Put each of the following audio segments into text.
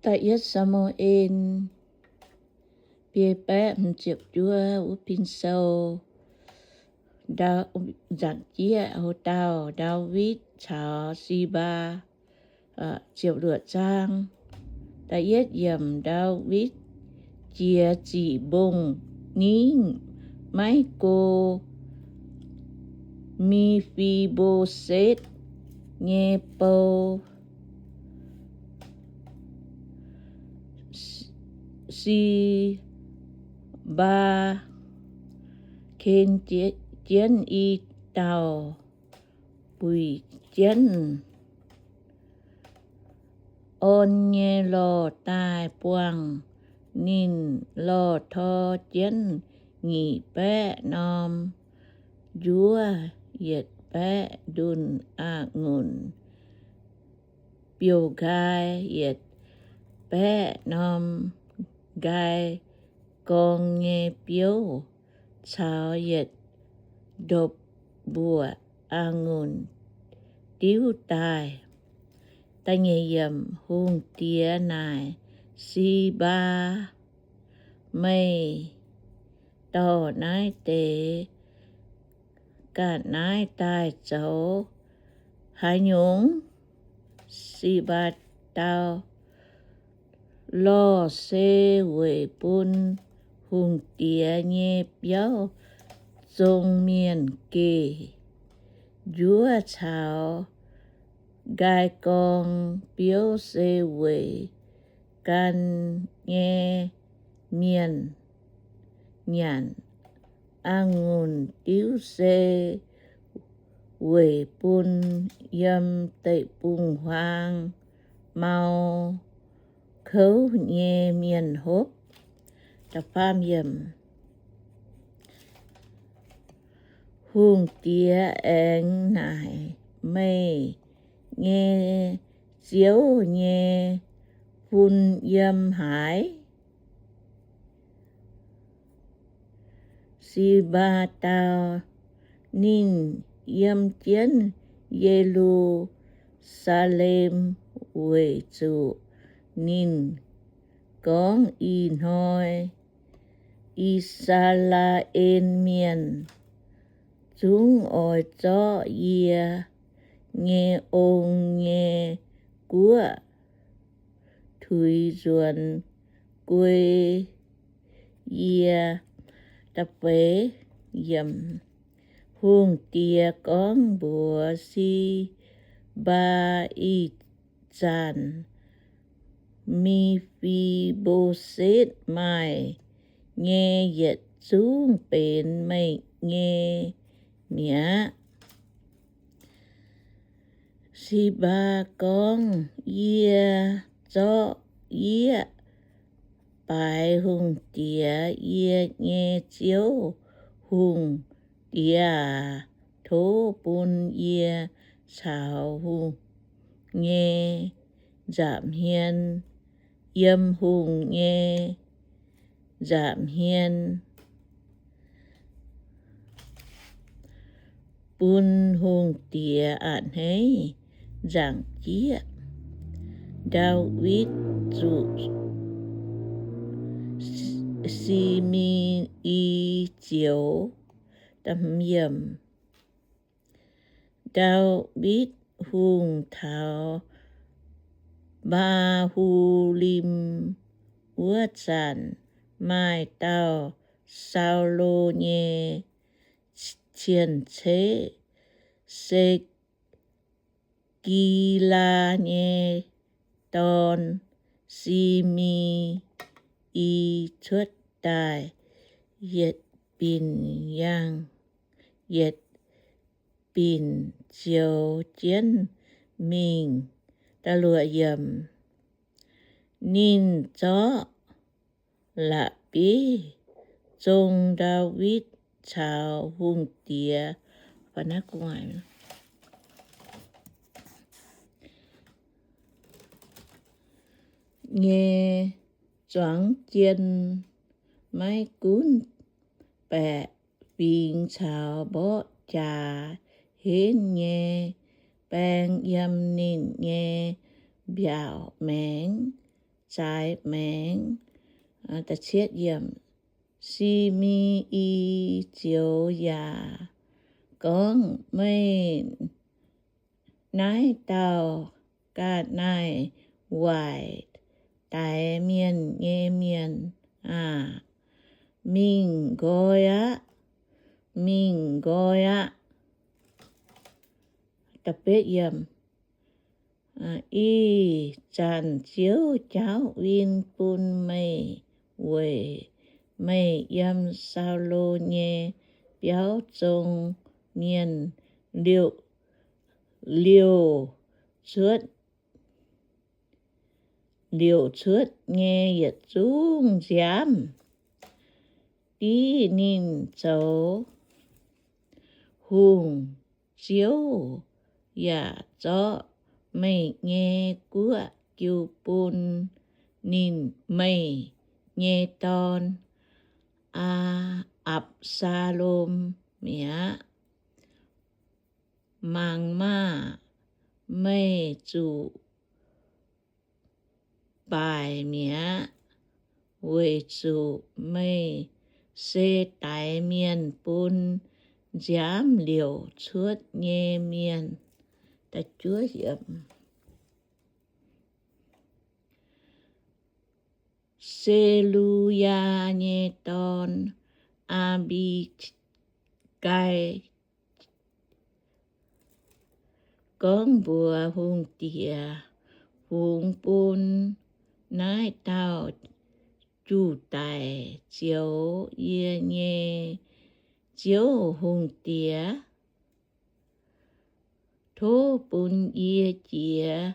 Da'yietv Saa^mu^en biei baeqv hmz ziepc juov wuov pin sou, nzangc jieqv, ho dauh Ndaawitv caux Si^mbaa. Ziepc luoqc zaang. Da'yietv yiemc, Ndaawitv jiex ziqc mbong-ningv maiv go Me^fi^mbo^setv nyei bou. Si^mbaa ken jienv i dauh buic jienv orn nyei lorh daaih buangh. Ninh lorh tor jienv nyic baeqv norm njuov, yietc baeqv ndunh a'ngunc biouv-nqaai, yietc baeqv norm nqaai gorng nyei biouv, caux yietc ndopv-mbuoqc a'ngunc diuv daaih. Hungh diex naaic Si^mbaa, Meih dorh naaiv deix ga'naaiv daaih zoux haaix nyungc? Si^mbaa dau, Lorh se weic bun hungh diex nyei biauv zong mienh geh njuov caux nqaai gorng. Biouv se weic gan nyei mienh nyanc. A'ngunc diuv se weic bun yiem deic-bung-huaang mau kouv nyei mienh hopv. Hungh diex aengx naaic, Meih nyei ziouv nyei fun yiem haaix? Si^mbaa dau, Ninh yiem jienv Ye^lu^saa^lem, weic zuqc ninh gorngv, Ih hnoi I^saa^laa^en Mienh zungv oix zorqv yie nyei ong nyei guoqv tuix nzuonx guei yie. Hungh diex gorngv mbuox Si^mbaa, Ih zanc Me^fi^mbo^setv maaih nyei yietc zungv benx meih nyei mi'aqv. Si^mbaa gorngv, Yie zorqv yieqv baaix hungh diex, yie nyei ziouv hungh diex aac, tov bun yie caux hungh nyei nza'hmien, yiem hungh nyei nza'hmien bun hungh diex a'hneiv nzaangc jieqv. Ndaawitv Zuqc Si^mi^i Zioux. Ndaawitv Hungh taux Mbaa^hu^lim wuov zanc, maaih dauh Saulo nyei cien-ceqv, se Gilaa nyei dorn, Si^mi^i, cuotv daaih, yietc binc yangh, yietc binc zioux jienv mingh. Ninh zorqv la'bieiv zong Ndaawitv caux hungh diex nyei zuangx jien. Maiv gunv baeqc fingx caux mborqv jaax henv nyei baeng yiem ninh nyei mbiaauc maengx, zaaix maengx. Si^me^i zioux yaac gorngv, Meih naaiv dauh ga'naaiv-waaic daix mienh nyei mienh aah! Mingh nqoi aqv. Mingh nqoi aqv. Ih zanc Ziouv jauv win bun meih weic meih yiem Saulo nyei biauv zong mienh liouc, liouc cuotv, liouc cuotv nyei yietc zungv nziaamv. Div ninh zoux hungh, Ziouv yaac zorqv meih nyei guoqv jiu bun ninh, meih nyei dorn, Aa, Apc^saa^lom mi'aqv. Mangc maah! Meih zuqc baaic mi'aqv, weic zuqc meih se daix mienh bun nziaamv liouc cuotv nyei mienh. Se^lu^yaa nyei dorn, Aa^mbi^gai, gorngv mbuox hungh diex, Fungx bun naaiv dauh juv-daic zioux yie nyei ziouv hungh diex. Tov bun yie jiex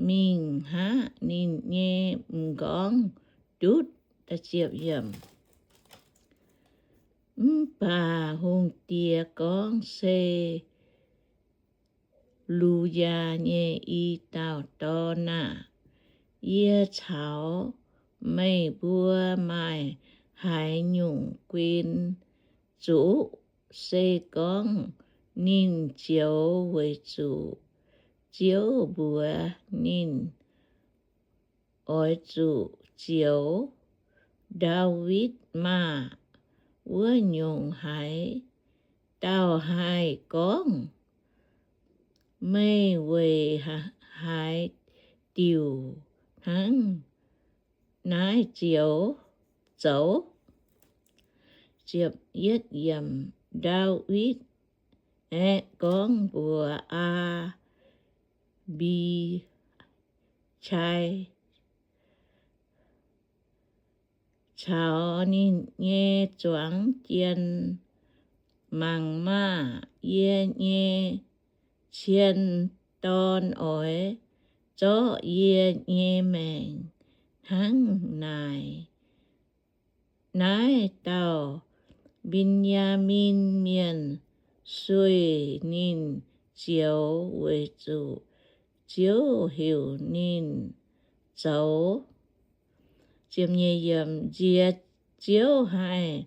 mingh hngaqv ninh nyei m'nqorngv ndutv. Mv baac hungh diex gorngv, Se^lu^yaa nyei i dauh dorn aah! Yie caux meih mbuo maaih haaix nyungc guin zuqc? Se gorngv ninh zioux weic zuqc Ziouv mbuox ninh oix zuqc zioux, Ndaawitv maah! Wuov nyungc haaix dauh haih gorngv, Meih weic haaix diuc hnangv naaiv zioux zoux? Ndaawitv aeqv, gorngv mbuox Aa^mbi^qai caux ninh nyei zuangx jien, Mangc maah! Yie nyei cien dorn oix zorqv yie nyei maengc hnangv naaic. Naaiv dauh Mben^yaa^min Mienh sueih ninh zioux weic zuqc Ziouv heuc ninh zoux. Nziex Ziouv haih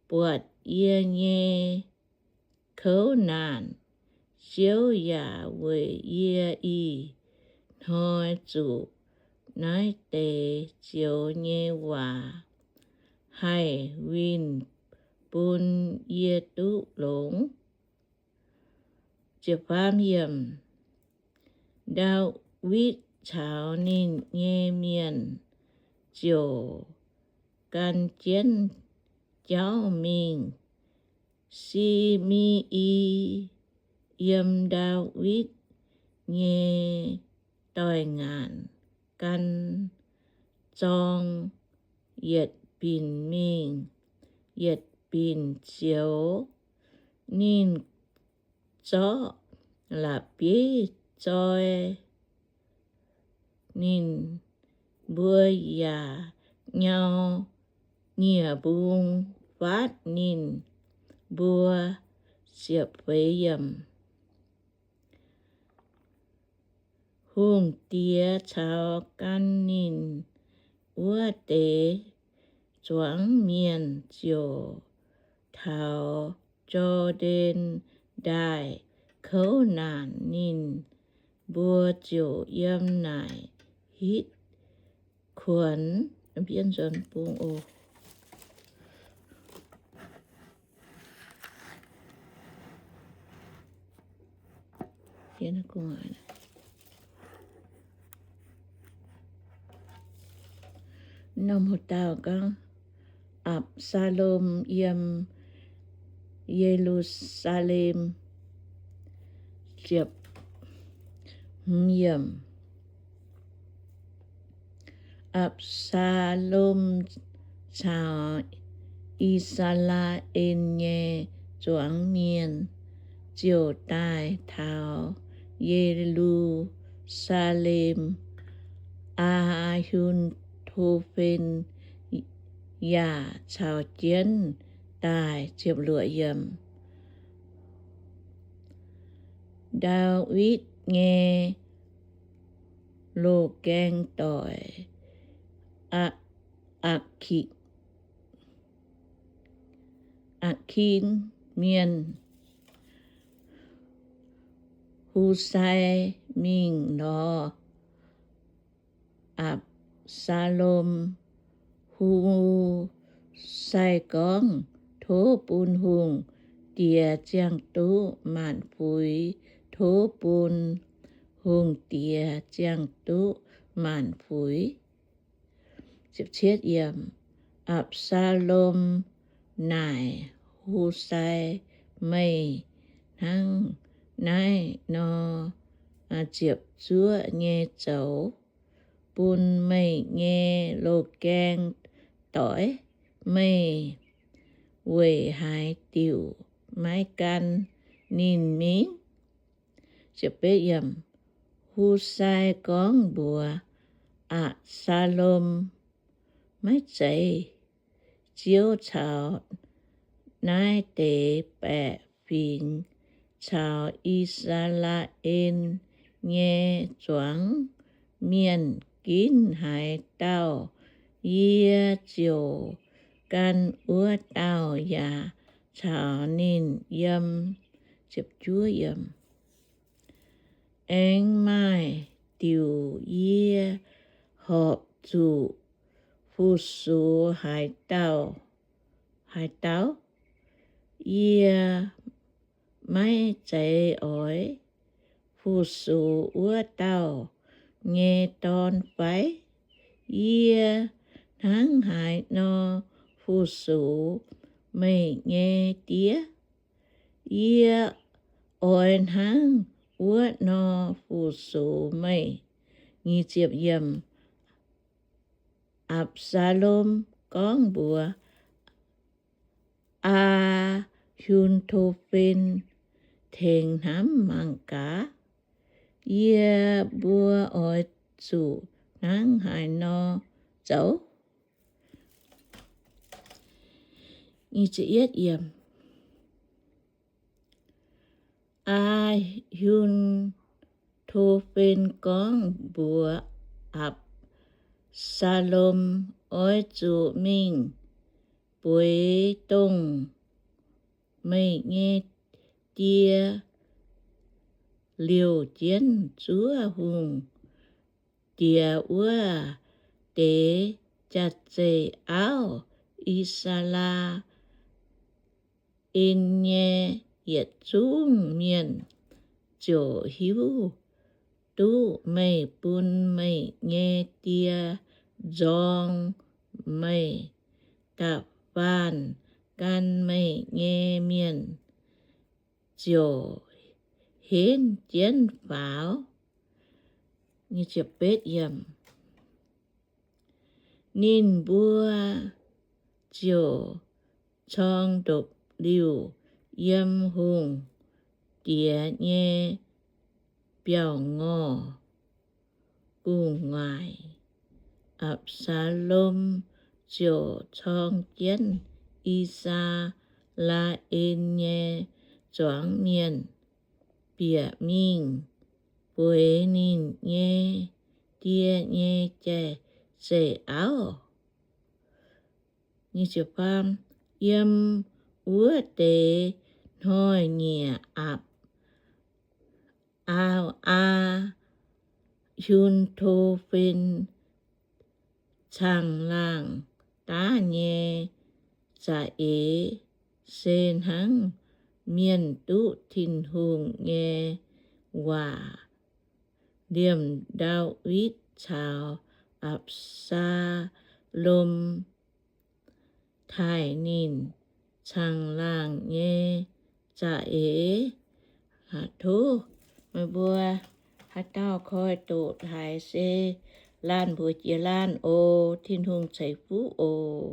buatc yie nyei kouv naanc. Ziouv yaac weic yie ih hnoi zuqc naaiv deix zioux nyei waac haih winh bun yie duqv longx. Ndaawitv caux ninh nyei mienh ziouc gan jienv jauv mingh. Si^me^i yiem Ndaawitv nyei doix-ngaanc gan zorng, yietc binc mingh yietc binc zioux. Ninh zorqv la'bieiv zoi ninh mbuo yaac nyau nyiec mbung faatv ninh mbuo. Hungh diex caux gan ninh wuov deix zuangx mienh ziouc taux Jor^ndaen Ndaaih kouv naanc. Ninh mbuo ziouc yiem naaic hitv kuonx, bienv nzuonx bung oc. Norm hoc dauh gorngv, Apc^saa^lom yiem Ye^lu^saa^lem. Ziepc hmz yiemc. Apc^saa^lom caux I^saa^laa^en nyei zuangx mienh ziouc daaih taux Ye^lu^saa^lem. Aa^hi^to^fen yaac caux jienv daaih. Ziepc luoqc yiemc. Ndaawitv nyei loz-gaeng doic, Aa^ki, Aa^kin Mienh, Husai, mingh lorz Apc^saa^lom. Husai gorngv, Tov bun hungh diex ziangh duqv maanc fuix. Tov bun hungh diex ziangh duqv maanc fuix. Apc^saa^lom naaic Husai, Meih hnangv naaiv nor ziepc zuoqv nyei zoux bun meih nyei loz-gaeng doic. Meih weic haaix diuc maiv gan ninh mingh? Husai gorngv mbuox Apc^saa^lom, Maiv zeiz. Ziouv caux naaiv deix baeqc fingx caux I^saa^laa^en nyei zuangx mienh ginv haaix dauh, yie ziouc gan wuov dauh yaac caux ninh yiem. Aengx maaih diuc yie horpc zuqc fu-sux haaix dauh, haaix dauh? Yie maiv zeiz oix fu-sux wuov dauh nyei dorn fai? Yie hnangv haaix nor fu-sux meih nyei die? Yie oix hnangv wuov nor fu-sux meih. Apc^saa^lom gorngv mbuox Aa^hi^to^fen, Tengx hnamv mangc gaax. Yie mbuo oix zuqc hnangv haaix nor zoux? Aa^hi^to^fen gorngv mbuox Apc^saa^lom, Oix zuqc mingh bueix dongh meih nyei die liouh jienv zuov hungh diex wuov deix jaax-zeih auv. I^saa^laa^en nyei yietc zungv mienh ziouc hiuv duqv meih bun meih nyei die nzorng meih. Da'faanh gan meih nyei mienh ziouc henv jienv faaux. Ninh mbuo ziouc corng ndopv-liuh yiem hungh diex nyei biauv-ngorh gu'nguaaic. Apc^saa^lom ziouc corng jienv I^saa^laa^en nyei zuangx mienh bieqc mingh bueix ninh nyei die nyei jaax-zeih auv. Yiem wuov deix hnoi-nyieqc apc, Aa^hi^to^fen caangh laangh daav nyei za'eix se hnangv mienh duqv Tin-Hungh nyei waac liemh Ndaawitv caux Apc^saa^lom taaih ninh caangh laangh nyei za'eix. Tov meih mbuo haaix dauh koi doqc haic se laanh mbuox jiex laanh oc. Tin-Hungh ceix fuqv oc.